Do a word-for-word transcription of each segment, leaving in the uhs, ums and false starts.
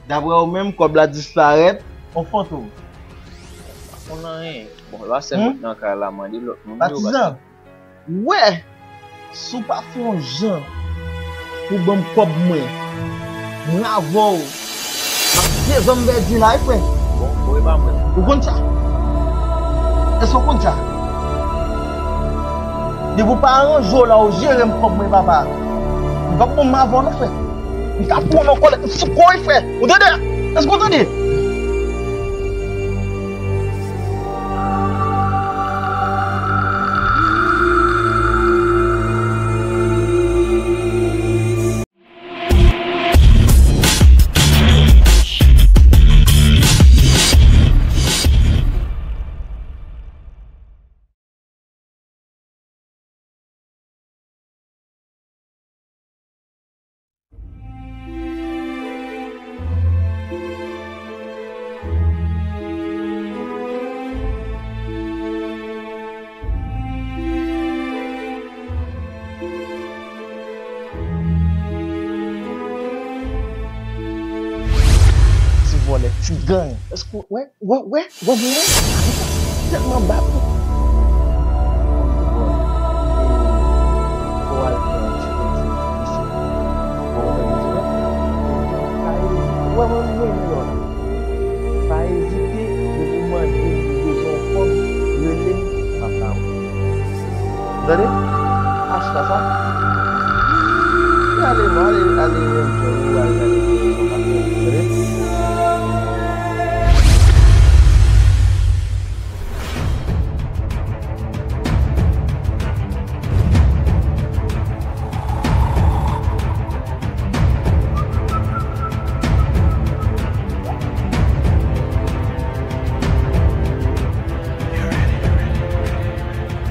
Daprè ou menm, kòb la disparèt, on fantom. Pa konn anyen. Bon, lwa sèl mwen nan kay la, mande lòt moun yo. Patizan, wè, si w pa fè yon jan pou ban m kòb mwen, mwen avè w, ap dezòm pèdi la, wi, frè. Bon, bon, e pa mwen. Ou konn sa? Èske w konn sa? Depi w pa aranje w la, w jere m kòb mwen, papa. M p ap bon m avè w non, frè. M ka pran w nan kòlèt, m fou kò w, frè. Ou tande? Èske w tande? Ti vòlè, ti gang. Èske w wè, wè, wè, wè, wè, tèlman ba pou. Fò w al fè yon ti koze isi. Fò w fè yon ti koze. Wè, mwen, mwen, mwen, Pa ezite, depi w mande m, ou bezwen yon kòb, rele m, m ap ba ou. Tande? Achte sa. Ale non, ale, ale enjoy ou, al gade televizyon, pa fè, tande?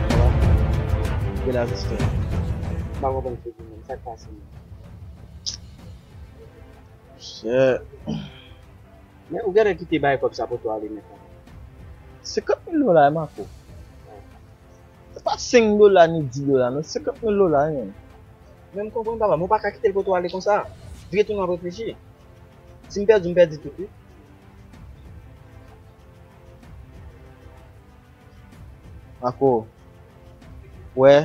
Sa va? Ki la zis fè? M pa konprann figi menm, sa k pase menm? Chè. Men ou genlè kite bay kòb sa poto ale nèt la. Senkant mil dola, Marco. Se pa senk dola ni dis dola, non, senkant mil dola, wi, menm. Men m konprann, papa, men w pa ka kite l poto ale konsa. Vire tounen w ap reflechi. Si m pèdi, m pèdi tout, wi. Marco, wè,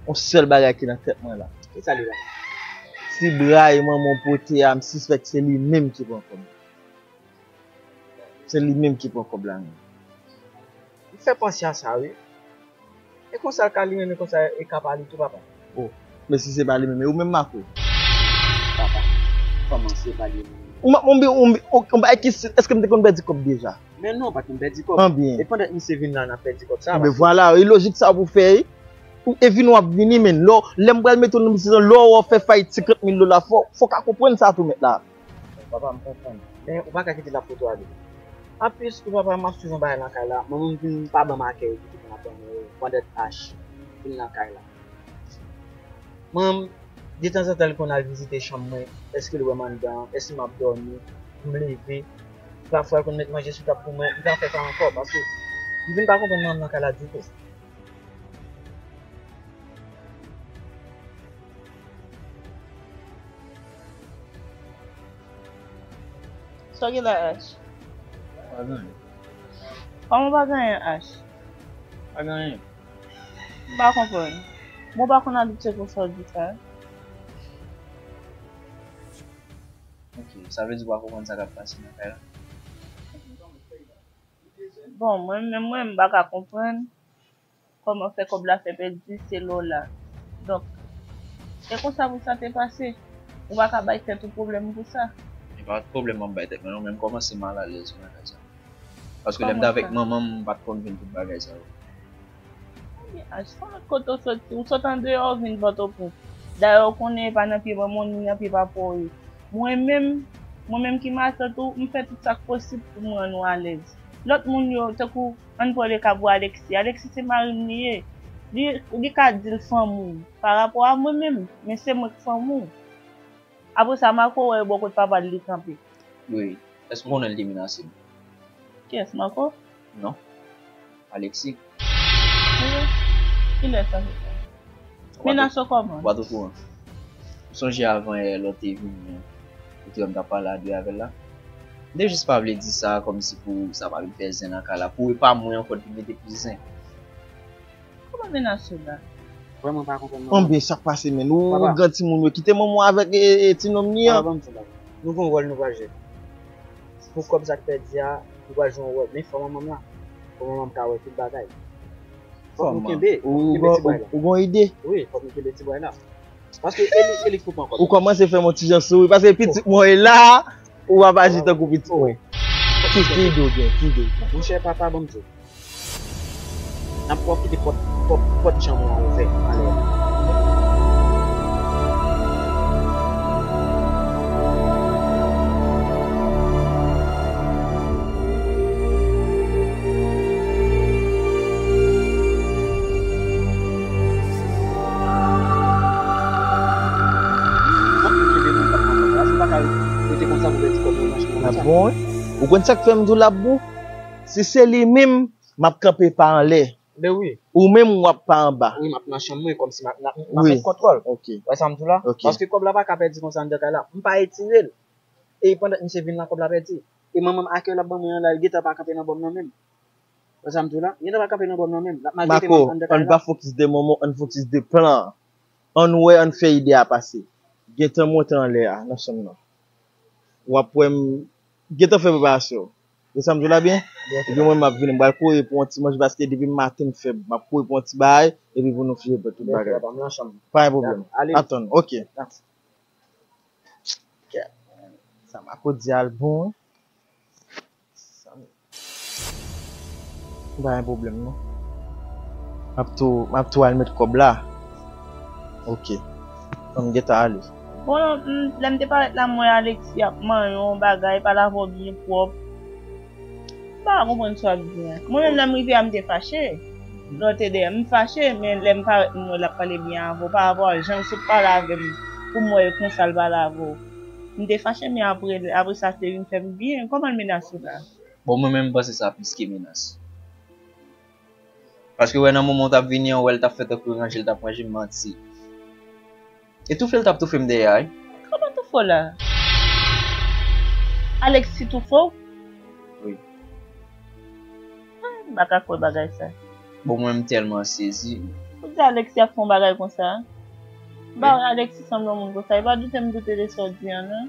yon sèl bagay ki nan tèt mwen la. Ki sa li la? Ti bray manman w pote a, m sispèk se li menm ki pran kòb la. Se li menm ki pran kòb la, menm. M fè panse a sa, wi. E konsa l ka li menm, e konsa e ka pa li tou, papa. Oh, men si se pa li menm, e ou menm, Marco? Papa, kòman se pa li menm? Ou ma-, ou bi-, ou bi-, ou, ou bay ki si, èske m te konn pèdi kòb deja? Men non, pa t konn pèdi kòb. Anbyen. E pandan misye vin la, n ap pèdi kòb sa, men vwala, e lojik sa pou fè, e. Ou, e vini w ap vini, men lè, lè m pral mete w nan misye, lè w fè fayit senkant mil dola, fò, fò w ka konprann sa tou, mèt la. Papa, m konprann. Men ou pa ka kite l ap fout ou ale. Anplis tou, papa, m ap swiv yon bagay nan kay la. Manman m vin pa ban m akèy li te konn ap ban mwen yo pandan H vin nan kay la. Manman m, detanzantan, li konn al vizite chanm mwen. Èske l wè m anndan? Èske m ap dòmi? M leve. Pafwa, l konn met manje sou tab pou mwen. M pa fè sa ankò, paske m vin pa konprann manman m nan kay la ditou. Sa w gen la, H? Pa gen anyen. Kòman pa gen anyen, H? Pa gen anyen. M pa konprann. Mwen pa konn abitye konsa w di sa. Ok, sa vle di w pa konprann sa k ap pase nan kay la? Bon, mwen menm, mwen, m pa ka konprann kòman fè kòb la fè pèdi, se lè w la. Donk, e konsa pou sa te pase. Ou pa ka bay tèt ou pwoblèm pou sa. E pa pwoblèm m ap bay tèt mwen, non, men m kòmanse malalèz nan kay sa. Paske lè m t avèk manman m, m pa t konn vin tout bagay sa yo. Kòman sa? Kote w soti? Ou sot andeyò, w vin Pòtoprens. Dayè, w konnen e pa nan pye manman w ni nan pye papa w ye. Mwen menm, mwen menm ki matant ou, m fè tout sa k posib pou m rann ou alèz. Lòt moun yo, tankou, ann pran le ka pou Alexis. Alexis se mari m li ye. Li, li ka di l fanmi w pa rapò a mwen menm, men se mwen k fanmi w. Apre sa, Marco wè bò kot papa l li kanpe. Wi. Èske w konnen l te menase m? Kiyès, Marco? Non. Alexis. Wi. Kilè sa fèt? Menase w kòman? Ou pa t okouran? Ou sonje avan yè lè w te vini an? Kote m t ap pale a de avè l la. M te jis pa vle di sa kòmsi pou sa pa vin fè zen nan kay la. Pou e pa mwen ankò ki mete plis zen. Kòman menas yo la? Vrèman pa konprann manman. Anben, sa k pase, menn? Ou gran timoun yo kite manman avèk e, e, ti nonm li an. Papa, ban m di w bagay. Nou gen yon wòl nou pral jwe. Pou kòb sa k pèdi a, nou pral jwe yon wòl. Men fò manman m la. Fò manman m ka wè tout bagay. Fòk nou kenbe, fòk nou kenbe ti bway la. Ou gen ide? Wi, fòk nou kenbe ti bway la. Paske e li, e li k pou pran kòb la. Ou kòmanse fè m yon ti jan souri. Paske pitit mwen la, ou ap aji tankou pitit mwen. Ki, ki ide w gen? Ki ide w gen? Monchè papa, ban m di w. N ap pwofite pòt, pòt, pòt chanm ou an ouvè anlè a. L ap bon, wi. Ou konn sa k fè m di w l ap bon? Si se li menm, m ap kanpe pa anlè. Men wi. Ou menm w ap pa anba. Wi, m ap nan chanm mwen kòmsi m ap, m ap, m ap met kòntwòl. Ok. Wè sa m di w la? Ok. Paske kòb la pa ka pèdi konsa anndan kay la. M pa etire l. E pandan misye vin la, kòb la pèdi. E manman m akèy l ap ban mwen an la, li gentan pa kanpe nan bò m nan menm. Wè sa m di w la? Li gentan pa kanpe nan bò m nan menm. L ap maltrete m anndan kay la. Mako, ann pa fokis de manman, ann fokis de plan an. Ann wè, ann fè ide a pase. Gentan monte anlè a, nan chanm nan. W ap wè m gentan fè preparasyon w. Desann, w la byen? Epi mwen, m ap vini, m pral kouri pou yon ti manje, paske depi maten m fèb. M ap kouri pou yon ti bagay, epi pou nou fini fè tout bagay. Pa gen pwoblèm. Atann, ok. Sa Mako di a l bon, wi. Pa gen pwoblèm, non. M ap tou, m ap tou al met kòb la. Ok. Ann gentan ale. Bon, m, lè m te parèt la, m wè Alexis ap manyen yon bagay, pale avè w byen pwòp. M pa ka konprann sa w ap di a. Mwen menm, lè m rive a, m te fache. Lè w te dèyè m, m fache, men lè m parèt, m wè l ap pale byen avè w, pa rapò a jan l sot pale avè m, pou m wè e konsa l pale avè w. M te fache, men apre, apre sa, te vin fè m byen. Kòman l menas ou la? Bon, mwen menm, m panse sa plis ke menas. Paske w wè nan moman w t ap vini an, w wè l t ap fè tankou ranje, l t ap ranje, m manti. E toufe l t ap toufe m dèyè a, wi. Kòman toufe w la? Alexis toufe w? Wi. Ah, m pa ka kwè bagay sa. Bon, mwen, m tèlman sezi. Ou di Alexis ap fè yon bagay konsa? M pa wè Alexis sanble yon moun konsa. E pa doute m doute de sa w di an, non.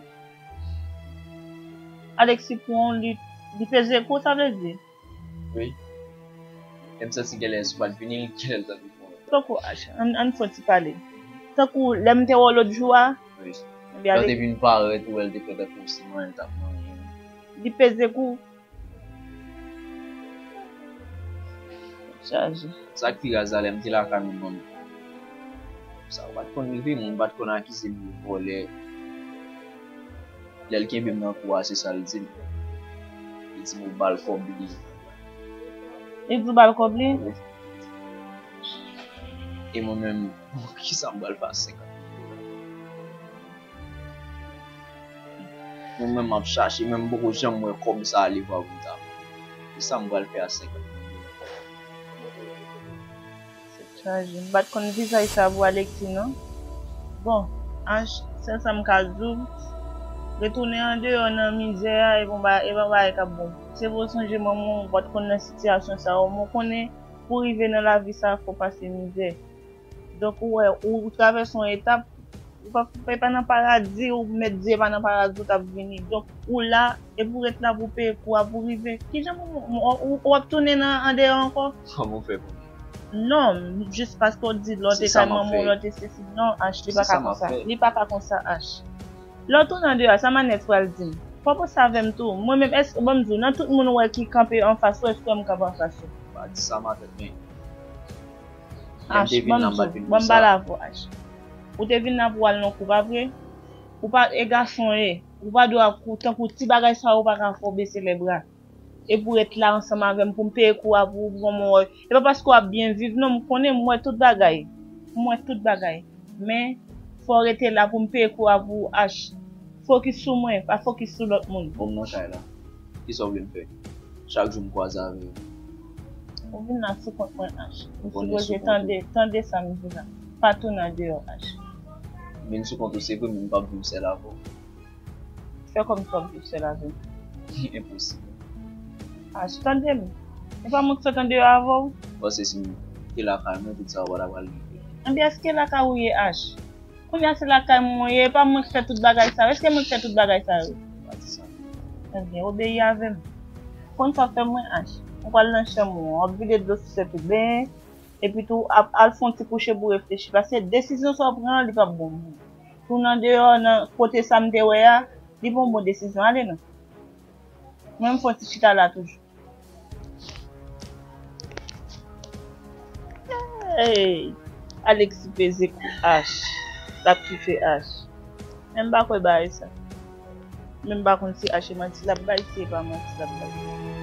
Alexis pran w, li, li peze kou, sa vle di? Wi. E m santi genlè si w pa t vini, genlè l t ap vin pran w. Tankou H, ann, ann fè yon ti pale. Tankou lè m te wè w lòt jou a. Wi. Lè w te vin parèt, ou wè l te fè tankou se manyen l t ap manyen. Li peze kou. Chaje. Sa k pi raz la, lè m te lakay manman m, sa pa t konn rive m, ou pa t konn akize m de vòlè. Lè l kenbe m nan kou a, se sa l di m. Li di m ou ba l kòb li. Li di w ba l kòb li? Wi. E mwen menm, kisa m pral fè a senkant mil dola? Mwen menm m ap chache, men m poko janm wè kòb sa a leve pou m ta pran. Kisa m pral fè a senkant mil dola? Tèt chaje. M pa t konn vizaj sa pou Alexis non. Bon, H, sèl sa m ka di w, retounen andeyò nan mizè a, e pa yon bagay k ap bon. Se pou w sonje manman w, ou pa t konn nan sitiyasyon sa yo, men w konnen pou w rive nan lavi sa a, fò w pase mizè. Donk, ou wè, ou travèse yon etap, ou pa, e pa nan paradi, ou mèt di e pa nan paradi ou t ap vini. Donk, ou la, e pou w ret la pou w peye kou a pou w rive. Kijan pou w, w, w, w ap tounen nan andeyò ankò? Kòman w fè konnen? Non, jis paske w di lè w te kay manman w, lè w te sesi. Non, H, li pa ka konsa. Li pa ka konsa, H. Lè w tounen andeyò a, sa Manès pral di m? Fò w panse avè m tou. Mwen menm, èske, ban m di w, nan tout moun ou wè ki kanpe anfas ou, èske w wè m kanpe anfas ou? Pa di sa, Manès, men. Lè m te vin la, m pa t vin pou sa. H, ban m pale avè w, H. Ou te vin la pou w al nan kou, pa vre? Ou pa, e gason w ye. Ou pa dwe ap kou, tankou ti bagay sa yo pa ka fè w bese lèbra. E pou w ret la ansanm avè m, pou m peye kou a pou ou, pou manman w wè. E pa paske w ap byen viv, non, m konnen, m wè tout bagay. M wè tout bagay. Men, fò w rete la pou m peye kou a pou ou, H. Fokis sou mwen, pa fokis sou lòt moun. Bon, m nan kay la. Kisa w vle m fè? Chak jou m kwaze avè w. Ou vin la sou kont mwen, H. Ou sipoze tande, tande sa m di la. Pa tounen andeyò, H. M vin sou kont ou, se vre, men m p ap viv sèl avè w. Fè kòmsi w ap viv sèl avè m. Li enposib. Ach, tande m. E pa mwen ki sot andeyò avè w? Ou panse si m te lakay mwen, tout sa yo pa ta pral rive? Anben, èske lakay ou ye, Ach? Kounye a se lakay mwen ye, e pa mwen ki fè tout bagay sa yo. Èske mwen ki fè tout bagay sa yo? Pa di sa. Ebyen, obeyi avè m. Konn sa w fè mwen, Ach? Ou pral nan chanm ou, w ap vide dlo sou tèt ou, benyen, epi tou ap al fè yon ti kouche pou reflechi. Paske desizyon sa w pran an, li p ap bon pou ou. Tounen andeyò, nan kote sa m te wè a, li pa yon bon desizyon. Ale non. Mwen, m fè yon ti chita la toujou. Hey! Alexis peze kou Ach. L ap kite Ach. Men m pa kwè bagay sa. Men m pa konn si Ach e manti l ap bay, si e pa manti l ap bay.